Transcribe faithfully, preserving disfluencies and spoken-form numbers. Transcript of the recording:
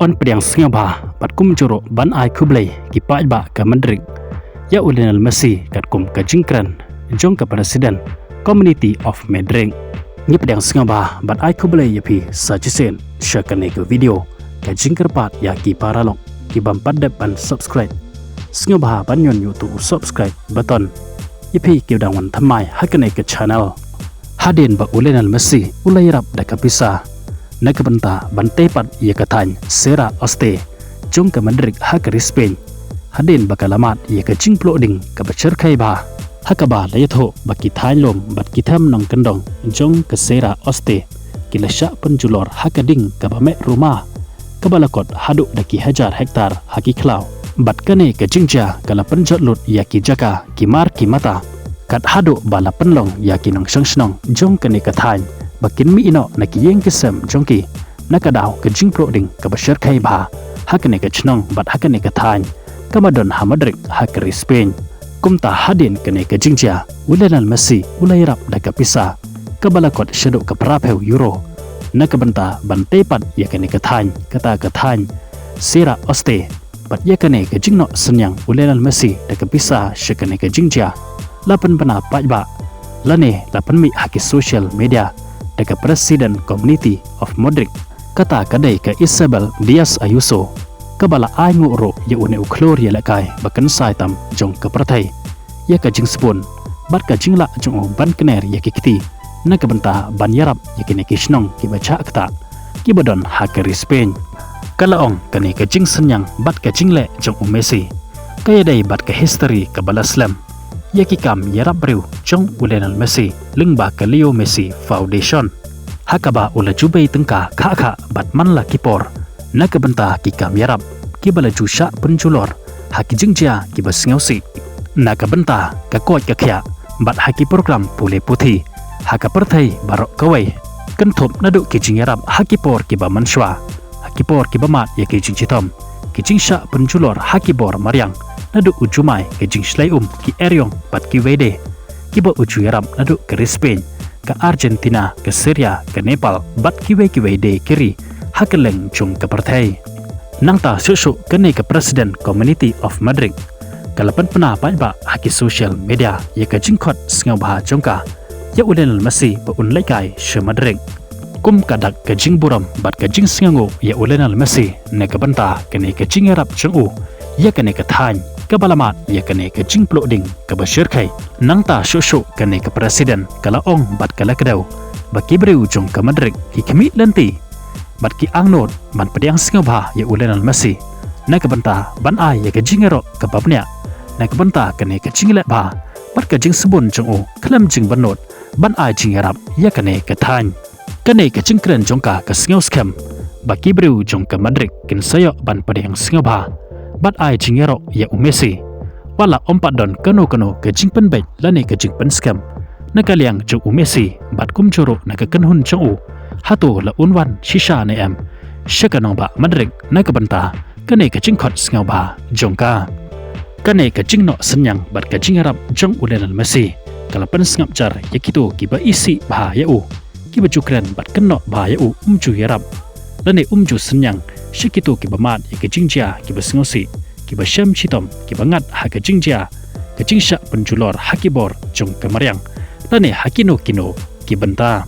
yn pdiang sngewbha bad kumjuh ruh ban ai khublei ki paidbah ka Madrid ïa u Lionel Messi katkum ka jingkren jong ka President Community of Madrid. Ngi pdiang sngewbha bad ai khublei ïa phi sa shisien sha kane ka video. Ka jingkyrpad ïa ki paralok ki bym pat dep ban subscribe, sngewbha ban ñion ïa uto u subscribe button ïa phi ki dang wan thymmai ha kane ka channel. Hadien ba u Lionel Messi u la ïarap da ka pisa na ka bynta ban tei pat ïa ka thaiñ Sierra Oeste jong ka Madrid ha ka ri Spain, hadien ba ka la mad ïa ka jingpluh ding kaba shyrkhei bha, ha kaba la ïathuh ba ki thaiñ lum bad ki them nongkyndong jong ka Sierra Oeste ki la shah pynjulor ha ka ding kaba meh ruma, kaba la kot haduh da ki hajar hektar ha ki khlaw. Bad kane ka jingjia ka la pynjot lut ïa ki jaka ki mar ki mata, kat haduh ba la pynlong ïa ki nongshong shnong jong kane ka thaiñ ba kin mih noh na ki ïing ki sem jong ki na ka daw ka jingpluh ding kaba shyrkhei bha ha kane ka shnong bad ha kane ka thaiñ kaba don ha Madrid ha ka ri Spain. Kumta hadien kane ka jingjia u Lionel Messi u la ïarap da ka pisa kaba la kot shaduh ka phraphew euro na ka bynta ban tei pat ïa kane ka thaiñ, kata ka thaiñ Sierra Oeste. Bad ïa kane ka jingnoh synñiang u Lionel Messi da ka pisa sha kane ka jingjia la pynbna paidbah lane la pynmih ha ki social media da ka President Community of Madrid, kata ka dei ka Isabel Díaz Ayuso, kaba la ainguh ruh ïa une u khlur ïalehkai ba kynsai tam jong ka pyrthei ïa ka jingsbun bad ka jinglah jong u ban kner ïa ki kti na ka bynta ban ïarap ïa kine ki shnong kiba jah ktah kiba don ha ka ri Spain. Ka la ong kane ka jingsynñiang bad ka jingleh jong u Messi ka ïadei bad ka history kaba la slem ïa ki kam ïarap briew jong u Lionel Messi lyngba ka Leo Messi Foundation, ha kaba u la ju bei tyngka khah khah bad man la ki por na ka bynta ki kam ïarap kiba la ju shah pynjulor ha ki jingjia kiba sngewsih, na ka bynta ka koit ka khiah bad ha ki program pule puthi ha ka pyrthei baroh kawei, kynthup naduh ki jingïarap ha ki por kiba mynshuwa, ha ki por kiba mad ïa ki jingshitom, ki jingshah pynjulor ha ki bor mariang, naduh u jumai, ki jingshlei um, ki eriong bad kiwei de, kiba u ju ïarap naduh ka ri Spain, ka Argentina, ka Syria, ka Nepal bad kiwei kiwei de ki ri ha kylleng jong ka pyrthei. Nangta shuh shuh kane ka President Community of Madrid ka la pynbna paidbah ha ki social media ïa ka jingkhot sngewbha jong ka ïa u Lionel Messi ba un leit kai sha Madrid kum ka dak ka jingburom bad ka jingsngewnguh ïa u Lionel Messi na ka bynta kane ka jingïarap jong u ïa kane ka thaiñ kaba la mad ïa kane ka jingpluh ding kaba shyrkhei. Nangta shuh shuh kane ka President ka la ong bad ka la kdew ba ki briew jong ka Madrid ki khmih lynti bad ki angnud ban pdiang sngewbha ïa u Lionel Messi na ka bynta ban ai ïa ka jingïaroh kaba bniah na ka bynta kane ka jingleh bha bad ka jingsbun jong u khlem jingbynnud ban ai jingïarap ïa kane ka thaiñ. Kane ka jingkren jong ka ka sngewskhem ba ki briew jong ka Madrid kin sa ïoh ban pdiang sngewbha bad ai jingïaroh ïa u Messi, wat la ym pat don kano kano ka jingpynbeit lane ka jingpynskhem na ka liang jong u Messi bad kumjuh ruh na ka kynhun jong u, hato la un wan shisha ne em sha ka nongbah Madrid na ka bynta kane ka jingkhot sngewbha jong ka. Kane ka jingnoh synñiang bad ka jingïarap jong u Lionel Messi ka la pynsngap jar ïa kito kiba isih bha ïa u, kiba ju kren bad kynnoh bha ïa u um ju ïarap lane um ju synñiang sha kito kiba mad ïa ka jingjia, kiba sngewsih, kiba shem shitom, kiba ngat ha ka jingjia, ka jingshah pynjulor ha ki bor jong ka mariang lane ha kino kino ki bynta.